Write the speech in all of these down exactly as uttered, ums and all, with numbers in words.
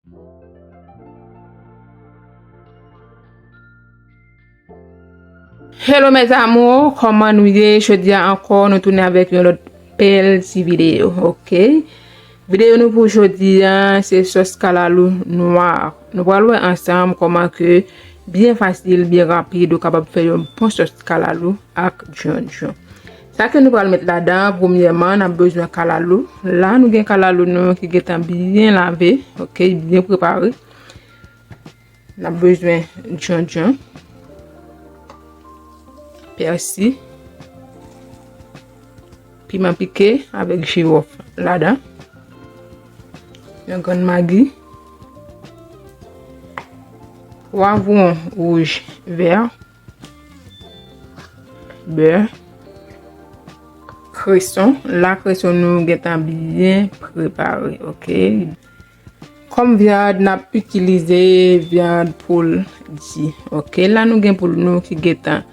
Hello mes amours, kòman nou ye? Jodi a ankò nou tounen avèk yon lòt bèl ti videyo, oke? Videyo nou pou jodi a se sòs kalalou nwa. Nou pral wè ansanm kòman ke byen fasil, byen rapid ou kapab fè yon bon sòs kalalou ak djondjon. Sa ke nou pral met ladan, premyèman n ap bezwen kalalou. La nou gen kalalou nou ki gentan byen lave, oke, byen prepare. N ap bezwen djondjon, pèsi, piman pike avèk jiwòf ladan, yon grenn magi, pwavwon wouj vè, bè, kreson. La kreson nou gentan byen prepare, oke? Kòm vyann, n ap itilize vyann poul di. Oke, la nou gen poul nou ki gentan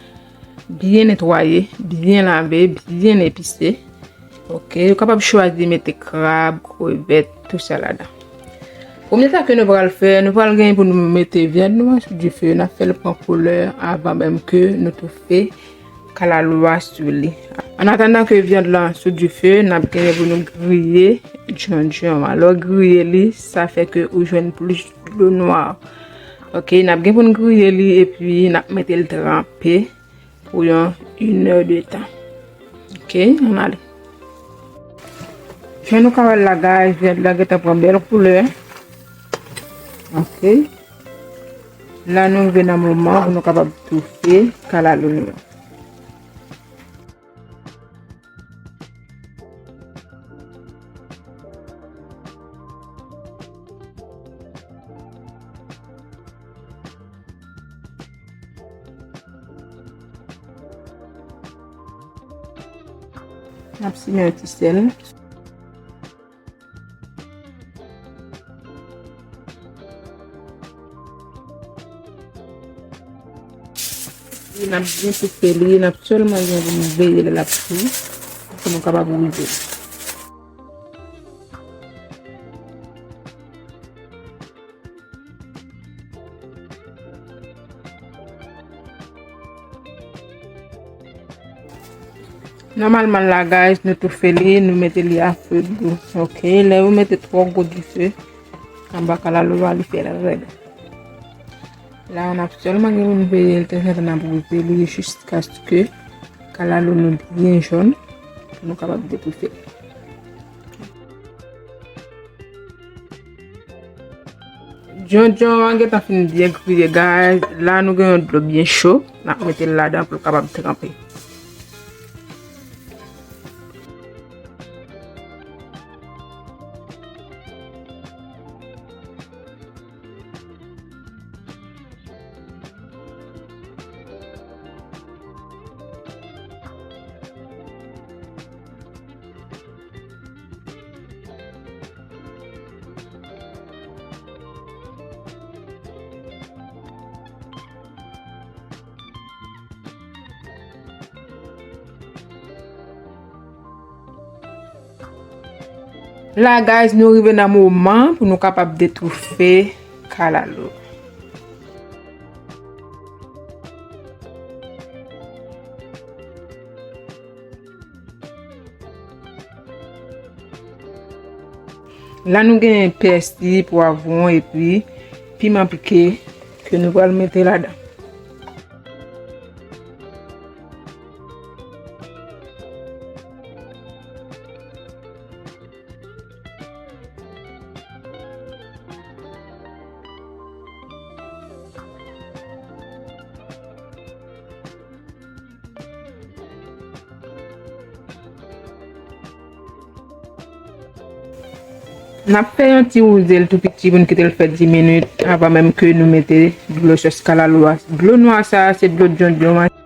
byen netwaye, byen lave, byen epise. Oke, ou kapab chwazi mete krab, krevèt, tou sa ladan. Premye sa ke nou pral fè, nou pral gen pou nou mete vyann nou an sou dife, n ap fè l pran koulè avan menm ke nou toufe kalalou a sou li. An atandan ke vyann lan sou dife, n ap genyen pou nou griye djondjon an. Lè w griye li, sa fè ke ou jwenn plis dlo nwa. Oke, n ap gen pou nou griye li epi n ap mete l tranpe pou yon inè de tan. Oke, ann ale. Jan nou ka wè l la, guys, vyann lan gentan pran bèl koulè. Oke. La nou rive nan moman pou nou kapab toufe kalalou nou an. N ap simen yon ti sèl. N ap byen toufe li, n ap sèlman gen pou nou veye lè l ap fri, pou nou kapab rive. Nòmalman la, guys, nou toufe li, nou mete li a fe dou. Oke, lè ou mete twò gwo dife anba kalalou a, li fè l rèd. La, n ap sèlman gen pou n veye l, tanzantan n ap rive li jiskaske kalalou nou byen jòn, pou nou kapab detoufe l. Djondjon an gentan fin byen griye, guys. La, nou gen yon dlo byen cho. N ap mete l ladan pou l kapab tranpe. La, guys, nou rive nan moman pou nou kapab detoufe kalalou. La, nou gen pèsi, pwavwon epi piman pike ke nou pral mete ladan. N ap fè yon ti wouze l tou piti pou n kite l fè dis minit avan menm ke nou mete dlo sòs kalalou a. Dlo nwa sa a, se dlo djondjon an.